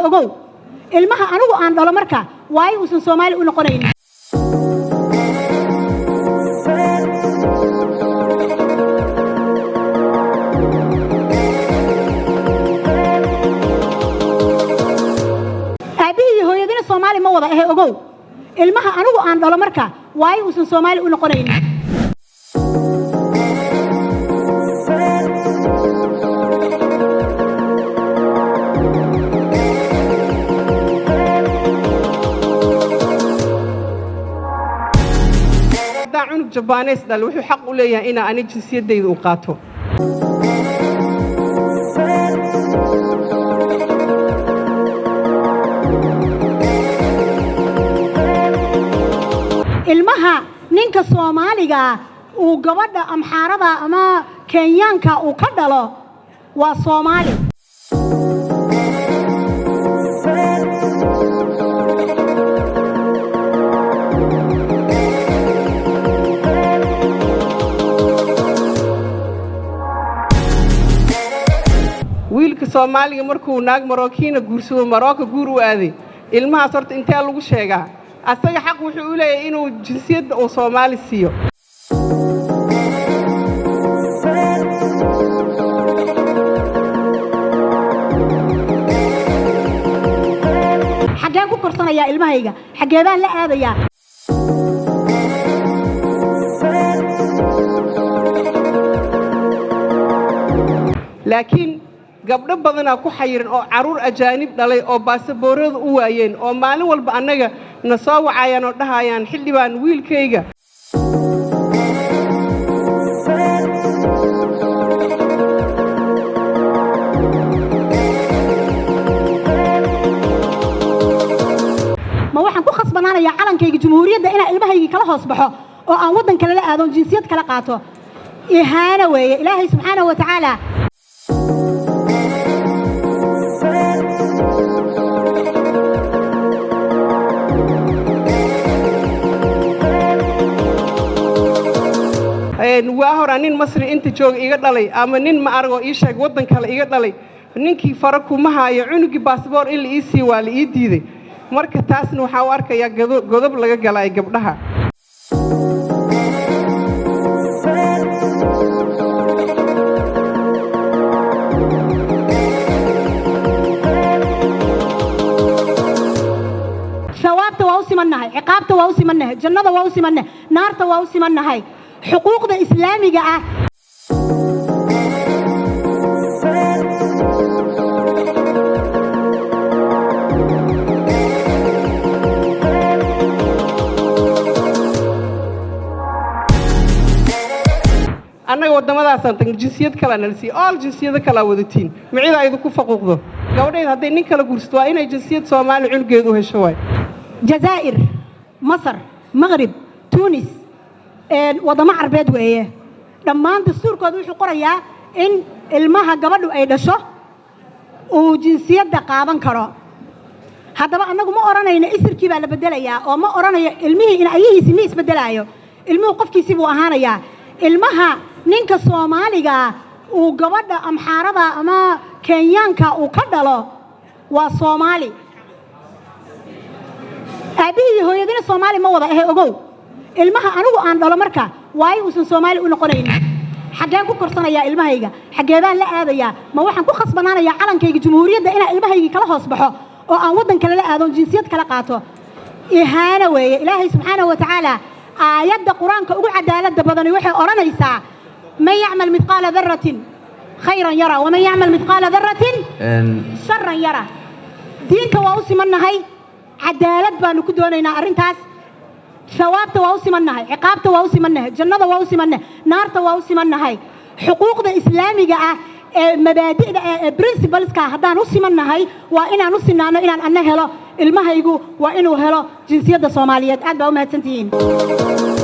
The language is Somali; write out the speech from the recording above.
Ogow, ilmaha anigu aan dhalo marka waayo uusan Soomaali u noqonaynin. Aabbihii iyo hooyadina Soomaali ma wada ahe. Ogow, ilmaha anigu aan dhalo marka waayo uusan Soomaali u noqonaynin. Haddaan cunug Jabaaneys dhal, wuxuu xaq u leeyahay inaa ani jinsiyaddayda u qaato. Ilmaha ninka Soomaaliga uu gabadha Amxaarada ama Kenyaanka uu ka dhalo waa Soomaali. Wiilka Soomaaliga markuu naag Marookiina guursado, Marooka guur u aaday, ilmahaas horta intee lagu sheegaa? Asaga xaq wuxuu u leeyahay inuu jinsiyadda uu Soomaali siiyo. Xaggeen ku korsanayaa ilmahayga? Xaggee baan la aadayaa? Laakiin gabdho badanaa ku xayiran oo carruur ajaanib dhalay oo baasaboorada u waayeen, oo maalin walba annaga na soo wacayaan oo dhahayaan, "Xildhibaan, wiilkayga." Ma waxaan ku khasbanaanayaa calankayga jumhuuriyadda inaan ilmahaygii kala hoos baxo oo aan waddan kale la aadoon, jinsiyad kala qaato? Ihaano weeye. Ilaahay subxaanahu wa tacaala. Waa horaa nin Masri inta jooga iga dhalay ama nin ma aragoo ii sheeg waddan kale iga dhalay, ninkii fara kuma haayo cunugii baasboor in la ii sii waa la ii diiday. Marka taasna waxaa u arkayaa godob laga galay gabdhaha. Sawaabta waa u simannahay, ciqaabta waa u simannahay, jannada waa u simannahay, naarta waa u simannahay, xuquuqda islaamiga ah. Annaga waddamadaasaan tagna, jinsiyad kalaa nala siiye, ool jinsiyado kalaa wadatiin micida aydu ku faquuqdo. Gabadhayda hadday nin kala guursato, waa inay jinsiyad Soomaali cunugeedu u hesho waay. Jazaa'ir, Masar, Maqrib, Tunis, waddamo Carbeed weeye. Dhammaan dastuurkooda wuxuu qorayaa in ilmaha gabadhu ay dhasho uu jinsiyadda qaadan karo. Haddaba annagu ma odhanayno isirkii baa la beddelayaa, oo ma odhanayo ilmihii in ayahiisi ma isbeddelaayo. Ilmuhu qofkiisii buu ahaanayaa. Ilmaha ninka Soomaaliga uu gabadha Amxaarada ama Kenyaanka uu ka dhalo waa Soomaali. Aabbihii iyo hooyadina Soomaali ma wada ahe. Ogow, ilmaha anigu aan dhalo marka waayo uusan Soomaali u noqonaynin. Xaggeen ku korsanayaa ilmahayga? Xaggee baan la aadayaa? Ma waxaan ku khasbanaanayaa calankayga jumhuuriyadda inaan ilmahaygii kala hoos baxo oo aan waddan kale la aadoon, jinsiyad kala qaato? Ihaano weeye. Ilaahay subxaanahu wa tacaala aayadda Qur-aanka ugu cadaaladda badani waxay odhanaysaa: "Man yacmal midqaala daratin khayran yara, waman yacmal midqaala daratin sharan yara." Diinta waa u simannahay, cadaalad baanu ku doonaynaa arrintaas. Sawaabta waa u simannahay, ciqaabta waa u simannahay, jannada waa u simannahay, naarta waa u simannahay, xuquuqda islaamiga ah ee mabaadi'da ee principleska haddaan u simannahay, waa inaan u sinaano inaan anna helo, ilmahaygu waa inuu helo jinsiyadda Soomaaliyeed. Aad baa u mahadsantihiin.